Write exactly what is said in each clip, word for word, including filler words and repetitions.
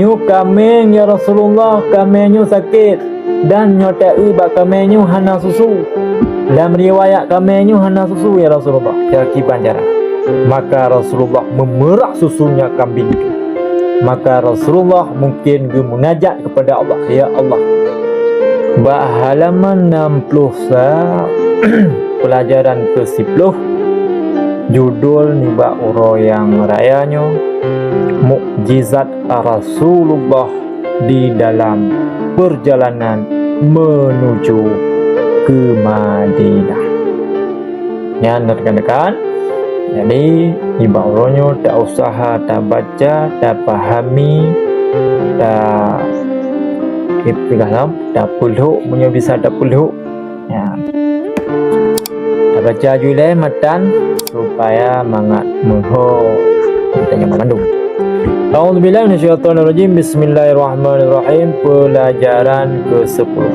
"Nyoe kaméng, ya Rasulullah, kaméng nyoe sakét, dan nyoe taeu bak kaméng nyoe hana susu. Lam riwayat kaméng nyoe hana susu, ya Rasulullah. Cara kiban cara." Maka Rasulullah meumeurah susunya kambing itu. Maka Rasulullah mungkin geumunajat kepada Allah, "Ya Allah." Bak halaman enam puluh sa, pelajaran ke sepuluh, judul nibak uroe nyang raya nyoe, Mukjizat Rasulullah di dalam perjalanan menuju ke Madinah. Nyan rekan-rekan. Jadi, nibak uroe nyoe ta usaha tabaca, tapahami, ta ipeugah lom, tapeulhok meunyoe bisa tapeulhok. Ya. Tabaca ju ilée matan supaya mangat meuho geutanyoe mandum. A'udzubillahi minasyaitonirrajim. Bismillahirrahmanirrahim. Pelajaran ke sepuluh.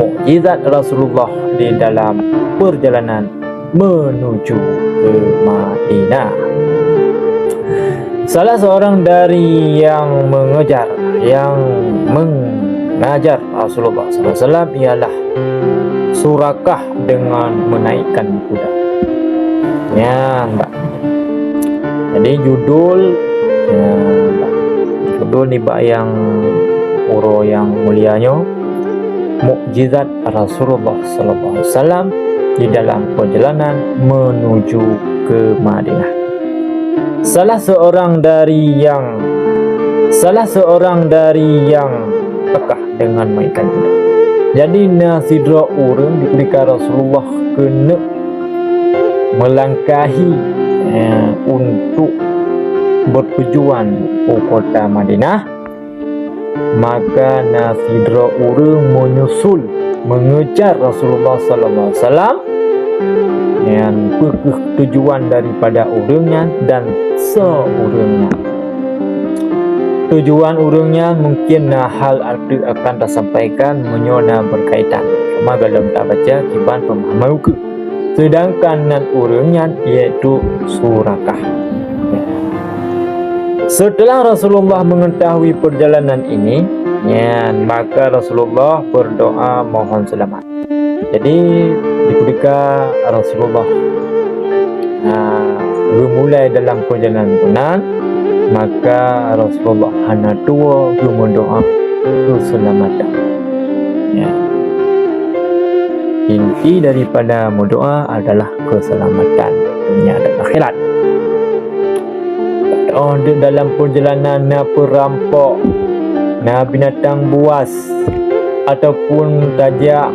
Mukjizat Rasulullah di dalam perjalanan menuju ke Madinah. Salah seorang dari yang mengejar, yang mengajar Rasulullah sallallahu alaihi wasallam ialah Surakah dengan menaikkan kuda. Nyan, bah. Jadi, judul, nyan, bah. Judul nibak nyang uroe nyang mulia nyoe, Mukjizat Rasulullah sallallahu alaihi wasallam di dalam perjalanan menuju ke Madinah. Salah seorang dari yang, salah seorang dari yang pekah dengan menaikkan kuda. Jadi, na sidroe ureuëng di keudika Rasulullah keuneuk meulangkahi, eh, untuk bertujuan u kota Madinah, maka na sidroe ureuëng menyusul, mengejar Rasulullah sallallahu alaihi wasallam. Nyan peu kheueh tujuan daripada ureuëng nyan dan soe ureuëng nyan. Tujuan ureuëng nyan mungkin na hal ateueh akan tasampaikan meunyoe na berkaitan. Cuma gohlom tabaca kiban peumahaman ukeue. Sedangkan nan ureuëng nyan yaitu Surakah. Setelah Rasulullah mengetahui perjalanan ini, nyan, maka Rasulullah berdoa mohon selamat. Jadi, di keudika Rasulullah, ah, geumulai dalam perjalanan geunan, maka Rasulullah hana tuwoe geumeudoa keuseulamatan. Ya. Inti daripada meudoa adalah keuseulamatan dunia dan akhirat. Padahai di dalam perjalanan na peurampok, na binatang buas, ataupun tajak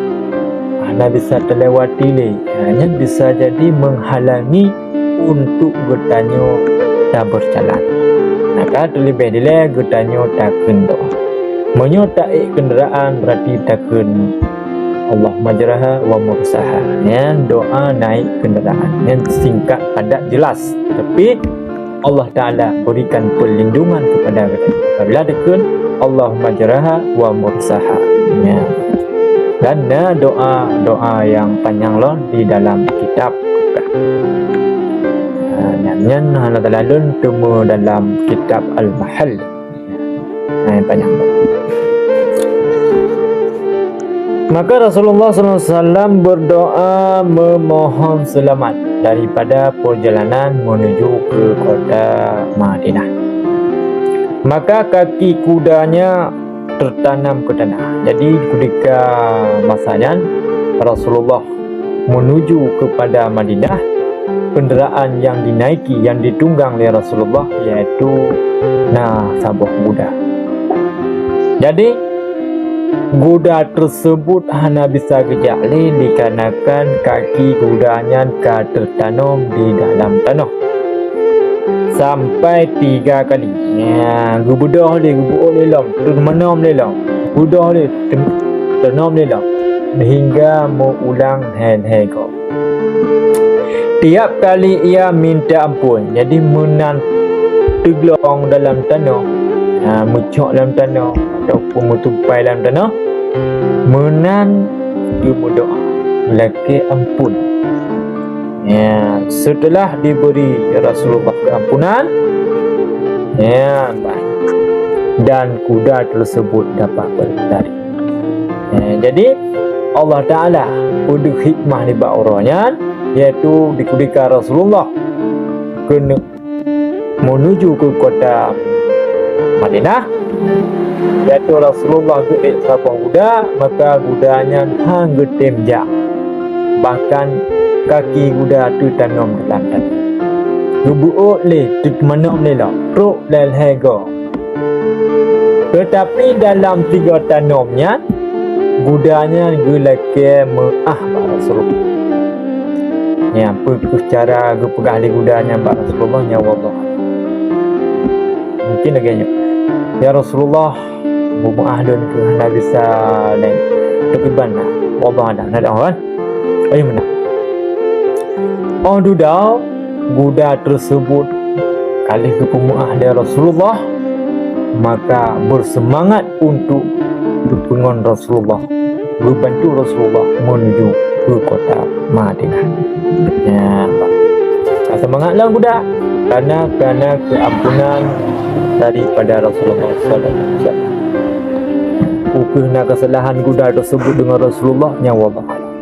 hana bisa talewati lé. Ha, nyan bisa jadi menghalangi untuk geutanyoe tabeurjalan. Maka teuleubeh dilée geutanyoe takheun doa. Meunyoe taék keundaraan, berarti takheun Allahumma jraha wa mursaha. Nyan doa naik kendaraan. Nyan singkat, padat, jelas. Tapi Allah Ta'ala berikan perlindungan kepada kita. Apabila dikheun, "Allahumma jraha wa mursaha." Ya. Dan na doa-doa yang panjang lom di dalam kitab. Ha, nyan, nyan hana talalun teuma dalam kitab Al-Mahal. Nah, yang panjang. Maka Rasulullah sallallahu alaihi wasallam berdoa memohon selamat daripada perjalanan menuju ke kota Madinah. Maka kaki kudanya tertanam ke tanah. Jadi, ketika masa nyan, Rasulullah menuju kepada Madinah, kenderaan yang dinaiki, yang ditunggang lé Rasulullah, yaitu na saboh guda. Jadi, guda tersebut hana bisa geujak lé dikarenakan kaki guda nyan ka teutanom di dalam tanoh. Sampai tiga kali. Ya, geubeudôh lé, geubuet lé lom, teutanom lé lom. Beudôh lé, tem-, teunom lé lom. Hingga meuulang lhée-lhée goe. Tiap kali ia minta ampun, jadi meunan teuglong dalam tanoh, ha, meucok lam tanoh, ataupun meutupai lam tanoh, meunan geumeudoa, lakée ampun. Ya, setelah diberi Rasulullah keampunan, ya, bah. dan kuda tersebut dapat berlari. Eh, jadi, Allah Ta'ala peudeuh hikmah nibak uroe nyan, yaitu dikeudika Rasulullah keuneuk menuju ke kota Madinah, yaitu Rasulullah geuék saboh guda, maka guda nyan han geutem jak. Bahkan kaki guda teutanom di lantai. Geubeuôt lé, teutanom lé lom, trok lhèe-lhèe goe. Teutapi dalam tiga tanom nyan, guda nyan geulakèe meu'ah bak Rasulullah. Nyan peue kheueh cara geupeugah lé guda nyan bak Rasulullah, nyan wallah. Mungkin lagèe nyoe, "Ya Rasulullah, beumeu'ah lôn keuh hana bisa lé. Teukiban na, wallah ada, na dah kan?" Ayo meunan. Óh dudoe guda tersebut ka lheueh geupeumeu'ah lé Rasulullah, maka berseumangat untuk geupeungon Rasulullah, geubantu Rasulullah menuju ke kota Madinah. Ya, ka seumangat lom guda, karena, karena keuampunan daripada Rasulullah sallallahu alaihi wasallam. Peu kheueh na keusalahan guda tersebut dengan Rasulullah, nyan wallah alam.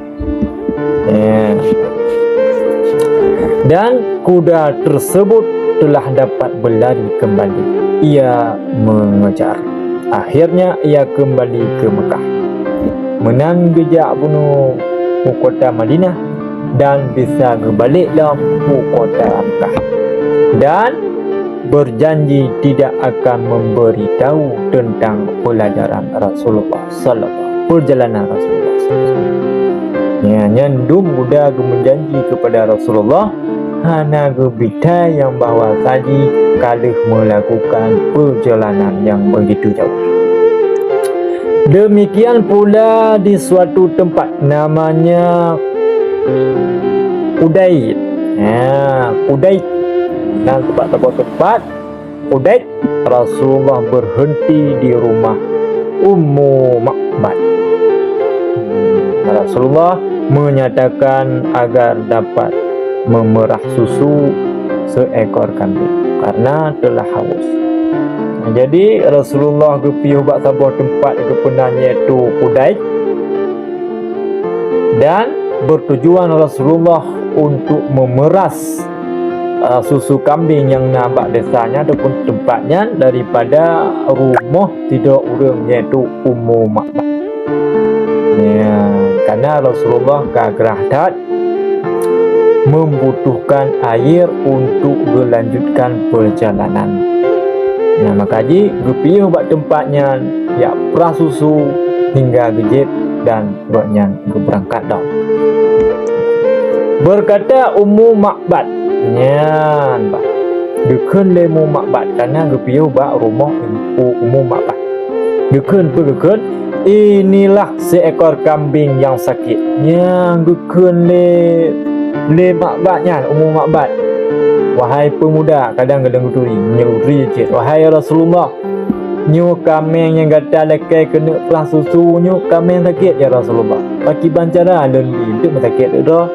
Eh. Dan kuda tersebut telah dapat berlari kembali. Ia mengejar. Akhirnya ia kembali ke Mekah. Meunan geujak bunoe u kota Madinah dan bisa geubalek lom u kota Mekah. Dan berjanji tidak akan memberitahu tentang pelajaran Rasulullah sallallahu, perjalanan Rasulullah sallallahu. Ya, nyan dum guda geumeujanji kepada Rasulullah hana geubri that nyang bahwa saji ka lheueh melakukan perjalanan yang begitu jauh. Demikian pula di suatu tempat namanya Kudaid. Ya, Kudaid. Dan tempat, tempat, tempat Kudaid, Rasulullah berhenti di rumah Ummu Ma'bad. Rasulullah menyatakan agar dapat memerah susu seekor kambing karena telah haus. Jadi, Rasulullah geupiôh bak saboh teumpat geupeunan, yaitu Kudaid, dan bertujuan Rasulullah untuk memeras uh, susu kambing nyang na bak desa nyan ataupun teumpat nyan daripada rumoh sidroe ureuëng, yaitu Ummu Ma'bad. Ya, karena Rasulullah ka grah that membutuhkan air untuk melanjutkan perjalanan. Nah, maka jih geupiôh bak teumpat nyan, jak prah susu hingga geujieb dan gobnyan geubeurangkat lom. Berkata Ummu Ma'bad, nyan bah, geukheun lé Ummu Ma'bad, karena geupiôh bak rumoh Ummu Ma'bad. Geukheun peue geukheun? "Inilah seekor kambing yang sakit." Nyang geukheun lé, lé Ma'bad nyan, Ummu Ma'bad. Wahai pemuda, kadang-kadang geuturi, meunyoe geuturi cit, "Wahai ya Rasulullah, nyoe kaméng nyang gata lakée keuneuk prah susu nyoe kaméng sakét, ya Rasulullah. Pakiban cara lôn li, eunteuk meusakét droe?"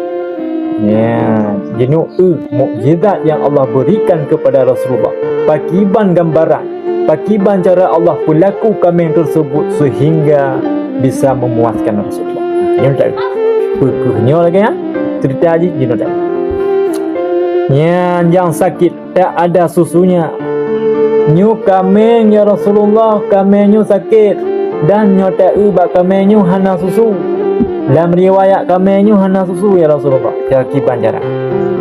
Ya, jinoe eu mukjizat yang Allah berikan kepada Rasulullah. Pakiban gambaran, pakiban cara Allah pelaku kaméng tersebut sehingga bisa memuaskan Rasulullah. Nyoe taeu. Peue kheueh nyoe lagée nyan? Cerita jih jinoe taeu. Nyan nyang sakét tak ada susunya. Nyoe kaméng, ya Rasulullah, kaméng nyoe sakét, dan nyoe taeu bak kaméng nyoe hana susu. Lam riwayat kaméng nyoe hana susu, ya Rasulullah. Pakiban cara.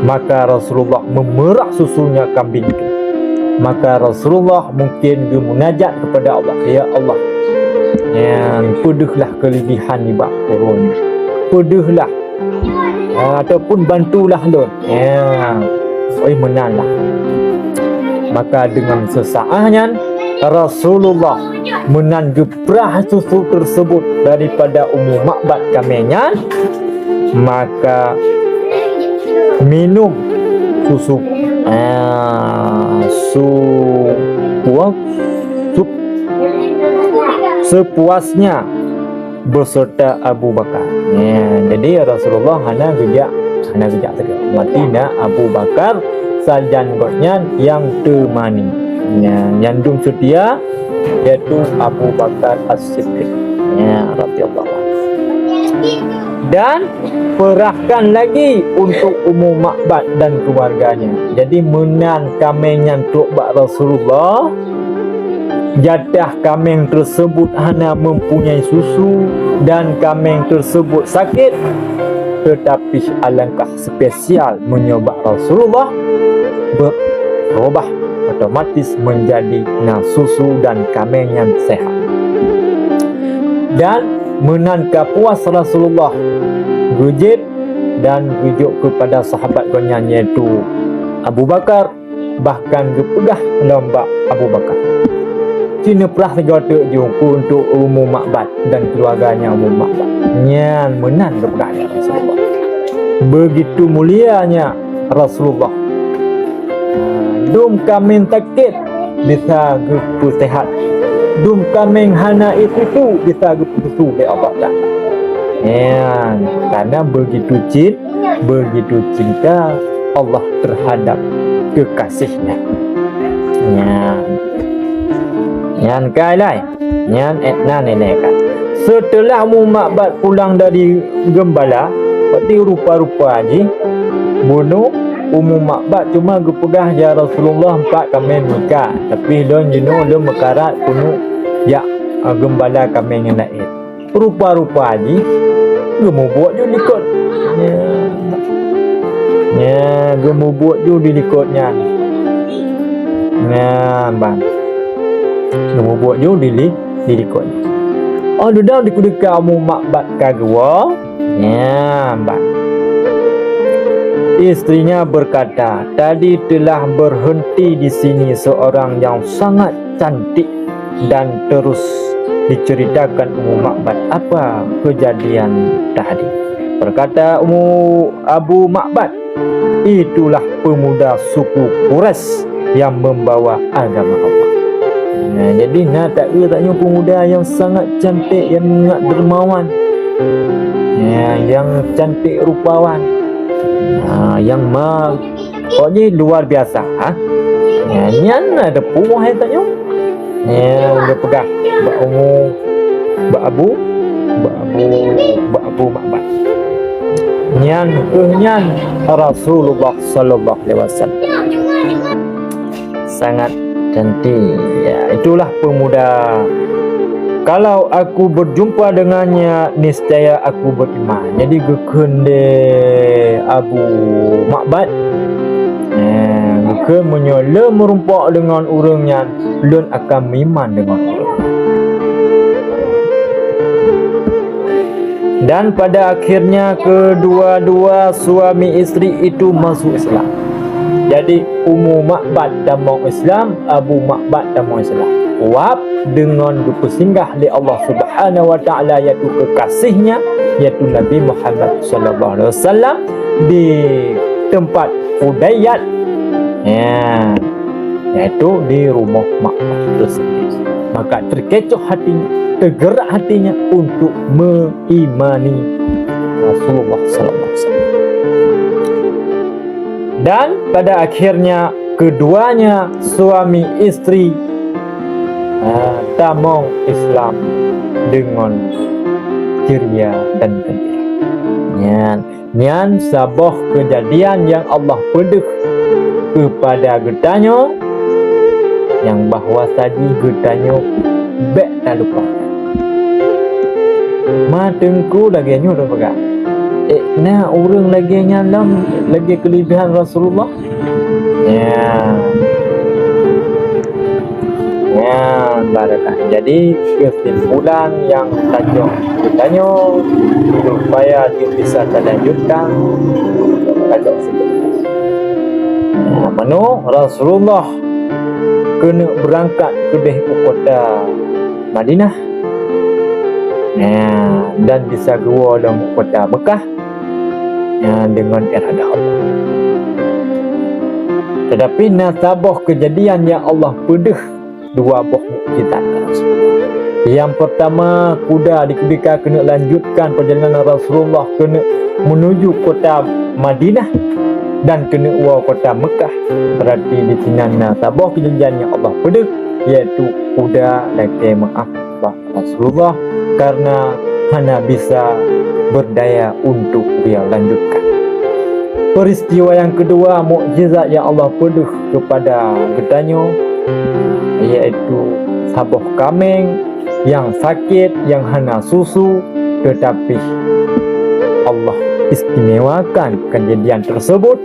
Maka Rasulullah memerah susunya kambing itu. Maka Rasulullah mungkin geumunajat kepada Allah, "Ya Allah, nyan peudeuhlah keulebihan nibak uroe nyoe. Peudeuhlah, ah, ataupun bantulah lôn." Ya, oi meunan lah. Maka dengan sesaat nyan, Rasulullah meunan geuprah susu tersebut daripada Ummu Ma'bad kaméng nyan, maka minum susu, ah, su-, puas-, sup-, sepuasnya beserta Abu Bakar. Ya, jadi Rasulullah hana geujak, hana geujak sagai. Mati na Abu Bakar, sajan gobnyan nyang teumani. Ya, nyang dum seutia, yaitu Abu Bakar As-Siddiq. Ya, radhiyallahu anhu. Dan peurahkan lagi untuk Ummu Ma'bad dan keluarganya. Jadi, meunan kaméng nyan trok bak Rasulullah, jatah kaméng tersebut hana mempunyai susu dan kaméng tersebut sakit, tetapi alangkah spesial meunyoe bak Rasulullah, berubah, otomatis menjadi na susu dan kaméng nyan sehat. Dan meunan ka puas Rasulullah, geujieb dan geujok keupada sahabat gobnyan, yaitu Abu Bakar, bahkan geupeugah lom bak Abu Bakar, "Ci neuprah sigoe teuk ju keu untuk Ummu Ma'bad dan keluarganya Ummu Ma'bad." Nyan meunan geupeugah lé Rasulullah. Begitu mulianya Rasulullah. Dum kaméng sakét bisa geupeusehat. Dum kaméng hana ié susu bisa geupeususu lé Allah Taala. Nyan, karena begitu cin-, begitu cinta Allah terhadap kekasihnya. Nyan. Nyan ka ilai. Nyan, eh, na nenek kan. Seuteulah Ummu Ma'bad pulang dari geumbala, berarti rupa-rupa jih bunoe Ummu Ma'bad cuma geupeugah, "Ya Rasulullah, empat kaméng meukat, tapi lôn jinoe lôn meukarat keuneuk jak, eh, geumbala kaméng nyang laén." Rupa-rupa jih geumubuet ju likot. Nya. Nya, geumubuet ju di likot nyan. Nyan, ban. Geumubuet ju di li-, di likot nyan. Oh, dudoe di keudeka Ummu Ma'bad ka geuwoe. Nyan, ban. Istrinya berkata, "Tadi telah berhenti di sini seorang yang sangat cantik." Dan terus diceritakan Ummu Ma'bad apa kejadian tadi. Berkata Ummu, Abu Ma'bad, "Itulah pemuda suku Quraisy yang membawa agama Allah." Nah, jadi na taeu tanyoe pemuda yang sangat cantik, yang sangat dermawan. Ya, yang cantik rupawan. Nah, yang ma-, pokoknya luar biasa, ha? Ya, nyan na teupeue hai tanyoe. Nyan geupeugah bak Ummu, bak Abu, bak Abu, bak Abu Ma'bad. Nyan keuh nyan Rasulullah sallallahu alaihi wasallam. Sangat cantik. Ya, itulah pemuda. Kalau aku berjumpa dengannya, niscaya aku beriman. Jadi geukheun lé Abu Ma'bad, eh, geukheun meunyoe lôn meurumpok deungon ureuëng nyan, lôn akan meuiman deungon ureuëng nyan. Dan pada akhirnya kedua-dua suami istri itu masuk Islam. Jadi Ummu Ma'bad tamong Islam, Abu Ma'bad tamong Islam. Wab deungon geupeusinggah lé Allah Subhanahu wa Ta'ala, yaitu kekasihnya, yaitu Nabi Muhammad sallallahu alaihi wasallam, di tempat Hudayyat, ya, yaitu di rumoh Ma'bad tersebut. Maka terkecoh hatinya, tergerak hatinya untuk me- imani Rasulullah sallallahu alaihi wasallam. Dan pada akhirnya keduanya suami istri, ah, tamong Islam dengan ceria dan gembira. Nyan, nyan saboh kejadian yang Allah peudeuh kepada geutanyoe nyang bahwa saji geutanyoe bék talupakan. Ma teungku lagée nyoe tapeugah, "Eh, na ureuëng lagée nyan lom lagée keuleubiehan Rasulullah?" Ya. Ya, barakah. Jadi, kesimpulan yang tajok geutanyoe supaya jeuet bisa talanjutkan, tajok sigoe. Nah, meunoe Rasulullah keuneuk beurangkat keudeh u kota Madinah, nah, dan bisa geuwoe lom u kota Meukah, nah, deungon iradah Allah. Teutapi na saboh keujadian nyang Allah peudeuh dua boh mukjizat Rasulullah. Nyang peurtama, kuda di keudika keuneuk lanjutkan peurjalanan Rasulullah keuneuk meunuju kota Madinah. dan keuneuk woe kota Meukah. Berarti disinan na saboh keujanjian nyang Allah peudeuh, yaitu kuda lakée meuáh bak Rasulullah karena hana bisa berdaya untuk beliau lanjutkan. Peristiwa yang kedua, mukjizat yang Allah peudeuh kepada geutanyoe, yaitu saboh kaméng yang sakit, yang hana susu, tetapi Allah istimewakan kejadian tersebut.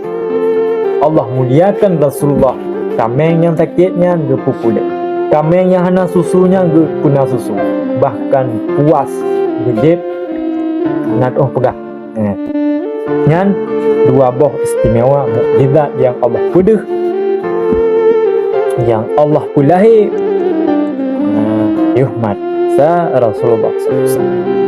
Allah muliakan Rasulullah. Kaméng nyang sakét nyan geupeupuléh. Kaméng nyang hana susu nyan geupeuna susu. Bahkan puas geujieb, na teuh peugah. Eh. Nyan dua boh istimewa mukjizat nyang Allah peudeuh, nyang Allah peulahé, eh, di umat sa Rasulullah sallallahu alaihi wasallam.